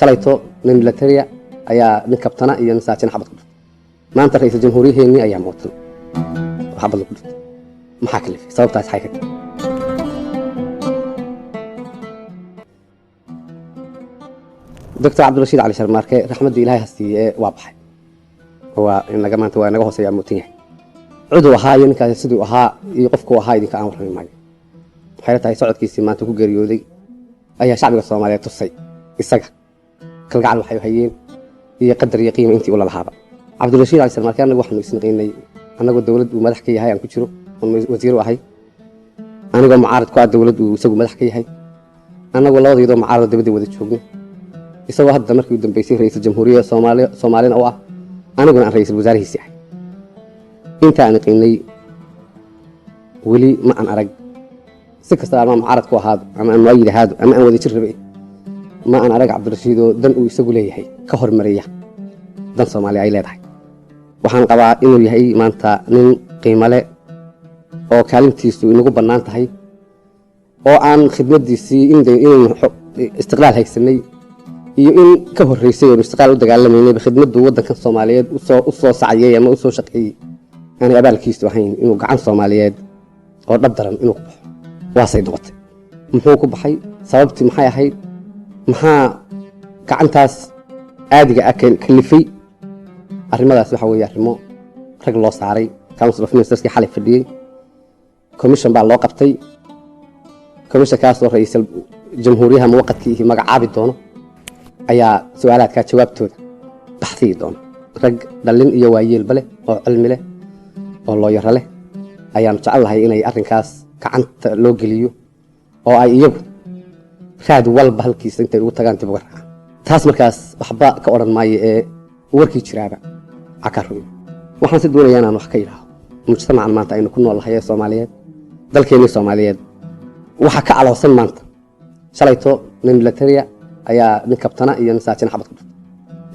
Shalayto nin militariya ayaa nin kabtana iyo nin saajina xabad ku dhuftay. Maanta ra-iisul jamhuuriyaheennii ayaa mootan oo xabad lagu dhuftay. Maxaa kalifay? Sababtaas xay ka tahay? Doctor Cabdirashiid Cali Sharmaarke, raxmadda Ilaahay ha siiye, waa baxay, waa inaga maanta waa inaga hooseeyaa, mootan yahay. Cuduu ahaa iyo ninkaasi siduu ahaa iyo qofkuu ahaa idinka aan warrami maayo. Waxay la tahay socodkiisii maanta ku geeriyooday ayaa shacbiga Soomaaliyeed tusay isaga kalgacal waxay hayeen iyo qadar iyo qiima intii ula lahaaba. Cabdirashiid Cali Sharmaarke annagu waxaanu isnaqiinay annagoo dowlad uu madax ka yahay aan ku jiro oon wasiir u ahay, anigoo mucaarid ku ah dowlad uu isagu madax ka yahay, annagoo labadaydoo mucaarado dabadda wada joogno, isagoo hadda markii u dambeysay ra-iisul jamhuuriyadda Soomaali Soomaalina u ah, aniguna aan ra-iisul wasaarihiisii ahay. Inta aan qiinay weli ma aan arag, si kasta ama mucaarad ku ahaado ama aan muayid ahaado ama aan wada jir rabay, ma aan arag Cabdirashiidoo dan uu isagu leeyahay ka hormariya dan Soomaaliya ay leedahay. Waxaan qabaa inuu yahay maanta nin qiimo leh oo kaalintiisu inagu bannaan tahay, oo aan khidmaddiisii inaynu istiqlaal haysanay iyo in ka horreysay oonu istiqlaal u dagaalamaynayba khidmaddu waddankan Soomaaliyeed u soo saciyey ama u soo shaqeeyey aanay abaalkiisu ahayn inuu gacan Soomaaliyeed oo dhab daran inuu ku baxo. Waasay noqotay. Muxuu ku baxay? Sababtii maxay ahayd? Maxaa gacantaas aadiga ah kalifay? Arrimadaas waxa weeye arrimo rag loo saaray. Council of Ministerskii xalay fadhiyey commission baa loo qabtay, commissionkaasoo ra-iisul jamhuuriyaha muwaqadkiihi magacaabi doono ayaa su-aalaadkaa jawaabtooda baxsiyi doona. Rag dhallin iyo waayeelba leh oo cilmi leh oo looyaro leh ayaanu jecel lahay inay arrinkaas gacanta loo geliyo oo ay iyagu raad walba halkiisa intay ugu tagaan dib uga raacaan. Taas markaas waxba ka odhan maayo ee warkii jiraaba cakaruyo. Waxaan si doonayaa inaan wax ka idhaaho mujtamacan maanta aynu ku nool nahay ee Soomaaliyeed, dalkeennii Soomaaliyeed. Waxaa ka aloosan maanta, shalayto nin militariya ayaa nin kabtana iyo nin saajina xabad ku dhuftay.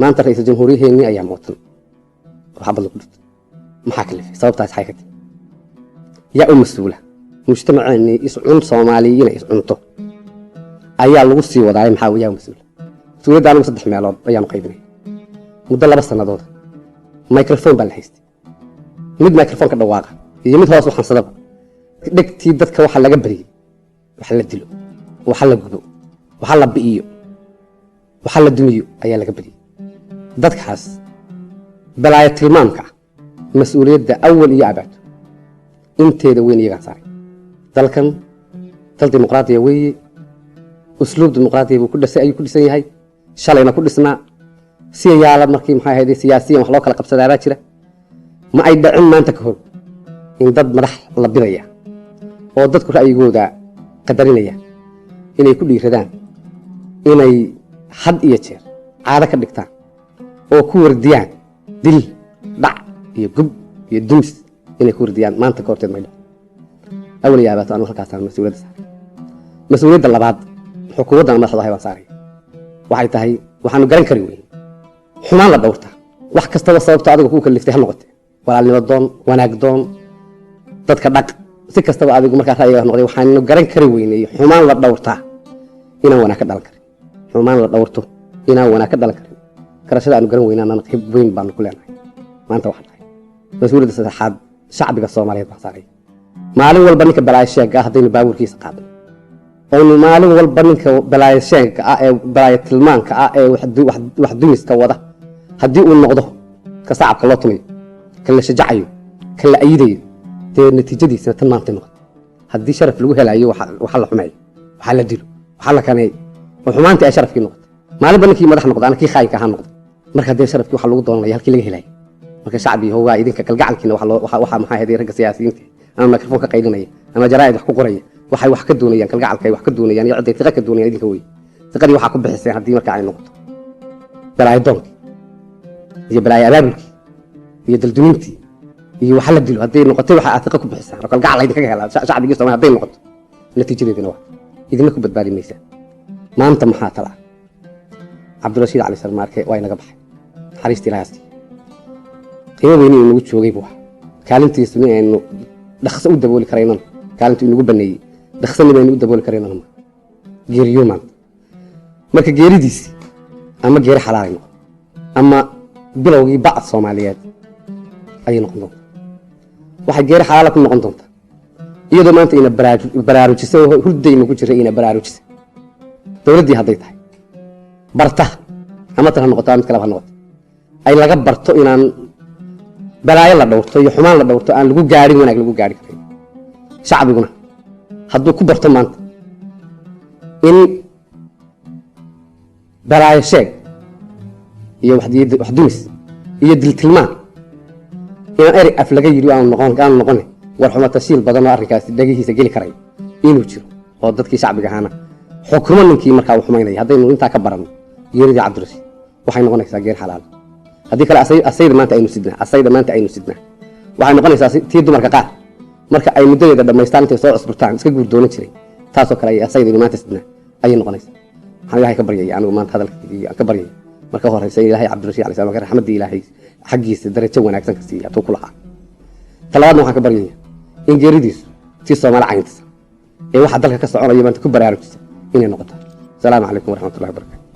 Maanta ra-iisul jamhuuriyaheennii ayaa mootan oo xabad lagu dhuftay. Maxaa kalifay? Sababtaas xay ka tahay? Yaa u mas-uula? Mujtamaceennii iscun Soomaaliyiina iscunto ayaa lagu sii wadaay. Maxaa yaa u mas-uula mas-uuliyadda? Anigu 3 meelood ayaanu qaybinaya. Muddo 2 sannadood microphone baa la haystay, mid microphone ka dhawaaqa iyo mid hoos u xansadaba. Dhegtii dadka waxa laga bariyey waxa la dilo, waxa la gubo, waxa la bi'iyo, waxa la dumiyo ayaa laga bariyey. Dadkaas balaayo tilmaamka ah mas-uuliyadda awal iyo abaado inteeda weyn iyagaan saaray. Dalkan dal dimuqraadiya weeye, usluub dimuqraadiya buu ku dhisay, ayuu ku dhisan yahay, shalayna ku dhisnaa. Siyayaala markii maxay ahayd siyaasiyan wax loo kala qabsadaabaa jira. Ma ay dhacin maanta ka hor in dad madax la bidaya oo dadku ra'yigooda qadarinaya inay ku dhiiradaan inay had iyo jeer caado ka dhigtaan oo ku wardiyaan dil, dhac iyo gub iyo dumis inay ku wardiyaan. Maanta ka horteed may dhacin. Awal iyo abaato anu halkaasaan mas-uuliyadda saaray. Mas-uuliyadda labaad xukuumaddan madaxda ahay baan saaray. Waxay tahay waxaanu garan kari weyn xumaan la dhowrtaa, wax kastaba sababta adiga kuu kaliftay ha noqote, walaalnimo doon, wanaag doon, dadka dhaq, si kastaba adigu markaa ra'yiga noqday, waxaanu garan kari weynay xumaan la dhowrtaa inaan wanaag ka dhalan karin. Xumaan la dhowrto inaan wanaag ka dhalan karin garashada aanu garan weynaanana qayb weyn baanu ku leenahay maanta waxaan dhahay. Mas-uuliyadda saddexaad shacbiga Soomaaliyeed baan saaray. Maalin walba ninka balaayo sheegga ah haddaynu baabuurkiisa qaadno, oynu maalin walba ninka balaayo sheegga ah ee balaayo tilmaanka ah ee wax dumiska wada haddii uu noqdo ka sacabka loo tumayo, ka la shajacayo, ka la ayidayo, dee natiijadiisina tan maantay noqoto. Haddii sharaf lagu helayo waxa la xumeeyo, waxa la dilo, waxa la kaneeyo, oo xumaantii ay sharafkii noqoto, maalinba ninkii madax noqdo ana kii khaayinka ahaa noqdo, marka dee sharafkii waxa lagu doonanaya halkii laga helayo. Marka shacbi waa idinka kalgacalkiina waxa maxay ahayd ragga siyaasiyiinta ama microphone ka qaylinaya ama jaraa'id wax ku qoraya waxay wax ka doonayaan, kalgacalka ay wax ka doonayaan iyo cidday tiqa ka doonayaan idinka wey. Tiqadii waxaa ku bixiseen haddii marka ay noqoto balaayo doonkii iyo balaayo abaabulkii iyo daldumintii iyo waxa la dilo hadday noqotay, waxa aad tiqa ku bixisaan oo kalgacal idinkaga helaa shacbigii Soomaaliya hadday noqoto, natiijadeedina waa idinna ku badbaadi maysaa. Maanta maxaa tala? Cabdirashiid Cali Sarmaarke waa inaga baxay, naxariista Ilaahay siiyo. Qiimo weyni inagu joogay buu ahaa, kaalintiisu nin aynu dhaqso u dabooli karaynana, kaalintu inagu baneeyey dhaqso nin aynu u dabooli karaynana ma geeriyo maanta. Marka geeridiisi Ama geeri xalaalay noqon ama bilowgii bacad Soomaaliyeed ayay noqon doontaa. Waxay geeri xalaala ku noqon doontaa iyadoo maanta ina baraarujisay oo hurdayna ku jira, ina baraarujisay dowladdii hadday tahay barta ama tan ha noqoto ama mid kaleba ha noqoto, ay laga barto inaan balaayo la dhowrto iyo xumaan la dhowrto aan lagu gaadhin wanaag lagu gaadhi karin. Shacbiguna hadduu ku barto maanta in balaayo sheeg iyo wax dumis iyo diltilmaan inaan erey af laga yidhi aanu noqon, aanu noqone war xumo tashiil badan oo arrinkaasi dhagihiisa geli karay inuu jiro oo dadkii shacbiga ahaana xukumo ninkii markaa uu xumaynaya, haddaynu intaa ka baranno geeridii Cabdirashiid, waxay noqonaysaa geer xalaal. Haddii kale asayda maanta aynu sidnaa, asayda maanta aynu sidnaa waxay noqonaysaa tii dumarka qaar marka ay muddadeeda dhammaystaan intay soo cusburtaan iska guurdoonan jiray, taasoo kale ay asaydaynu maanta sidnaa ayay noqonaysaa. Waxaan Ilaahay ka baryaya anigu maanta hadalkaygii aan ka baryaya marka horeysa in Ilaahay Cabdirashiid cali salaam raxmaddii Ilaahay xaggiisa darajo wanaagsan ka siiya hatuu ku lahaa. Talabaadna waxaan ka baryaya in geeridiisu tii Soomaali cayntisa ee waxa dalka ka soconaya maanta ku baraarujisa inay noqoto. Asalaamu calaykum waraxmatullahi wabarakatu.